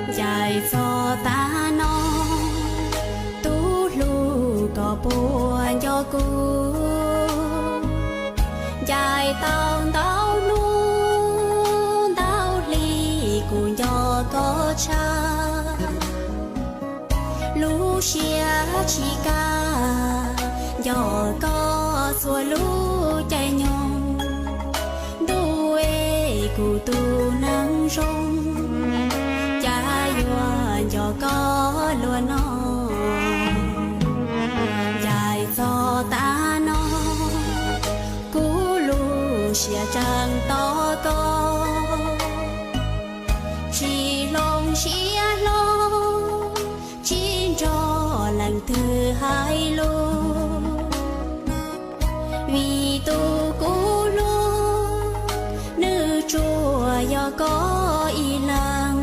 Ncaim txog tav no, tub hlub koj puas nco kuv? Ncaim tau ntau hnub ntau hli kuv nco koj tshaj. Lub siab tsis kaj nco koj txhua lub caij nyoog. Ntuj es kuv tus neeg zoo, cas yuav nco koj luaj no. Ncaim txog tav no, kuv lub siab tseem tos koj. Tsis hloov siab hlo, tsis nrog leej twg hais lus, vim tus kuv hlub, nws tsuas yog koj ib leeg.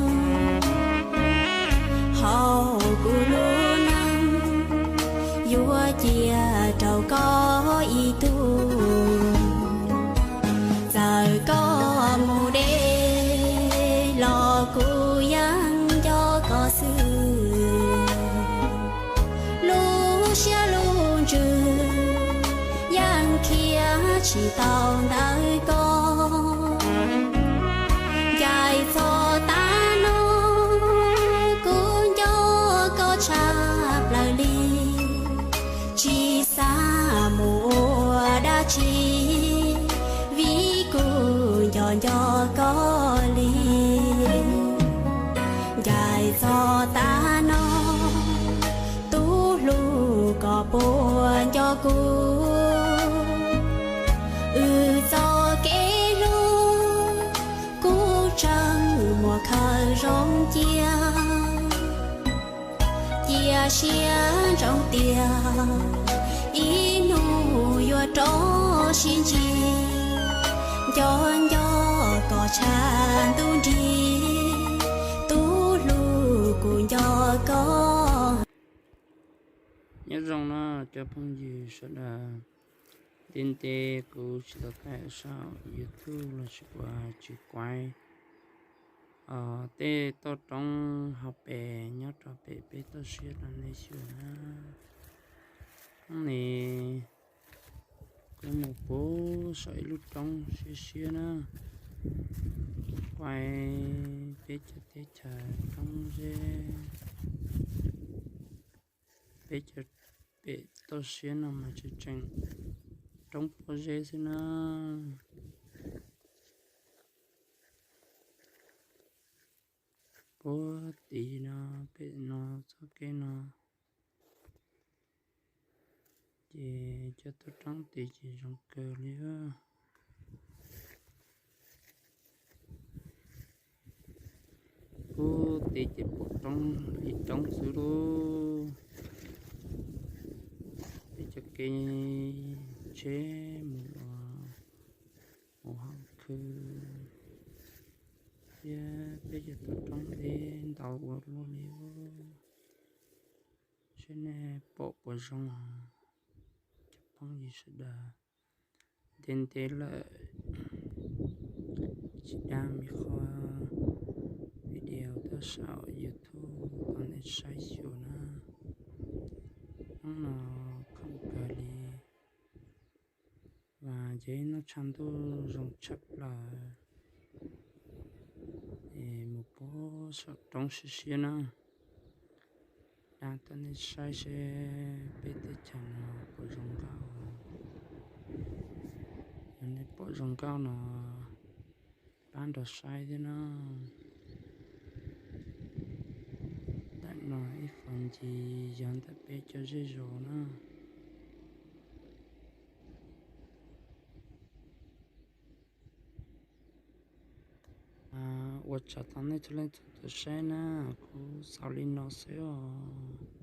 Hauv kuv lub neej, yuav cia rau koj ib tug. Txawm koj mus deb los kuv yeej nco koj xwb. Lub siab lub ntsws yeej khiav tsis tau ntawm koj. Ncaim txog tav no, kuv nco koj tshaj plaws li. Tsis xav mus ua dab tsi, vim kuv nco nco koj li. Ncaim txog tav no, tub hlub koj puas nco kuv? Wb txoj kev hlub, kuv tseem muaj khawv zoo cia. Cia siab ntsoov tias, ib hnub yuav rov sib ntsib. Nco nco koj tshaj ntuj nrig, tub hlub kuv nco koj. Nyob zoo no cov phooj ywg sawv daws, ntev ntev kuv tsis tau thaij saum YouTube los sis kuv tsis kuaib tej toj roob hauv pes nyob rau pem peb toj siab rau nej xyuas na. Hnub no kuv mus puag saum ib lub roob siab siab na, kuaib peb cov teb chaws roob zeb, peb cov pem toj siab no mas tseem tseem roob pob zeb xwb na. Puag tid no, pem no txoj kev no, ces cov toj roob tid ces zoo kawg li. Puag tid ces pom roob li roob xwb lauj. Peb cov kev tsheb mus, mus hauv khw thiab peb cov toj roob deb ntau ua luaj li. Seb nej pom puas zoo, cov phooj ywg sawv daws. Ntev ntev lawm tsis dab me qhov video tuaj saum YouTube rau nej saib xyuas na. Hnub no khoom kawg li, vas ces noj tshav ntuj zoo tshaj plaws, es mus puag saum roob siab siab na. Dab tuaj nej saib seb peb teb chaws no puas zoo nkauj. Yog nej pom zoo nkauj no pab nrog saib thiab na. Ntawm no ib qho ncig yog ntawm peb cov zej zos na. Ua tsaug rau nej txhua leej txhua tus saib na, kuv xaus li no xwb os.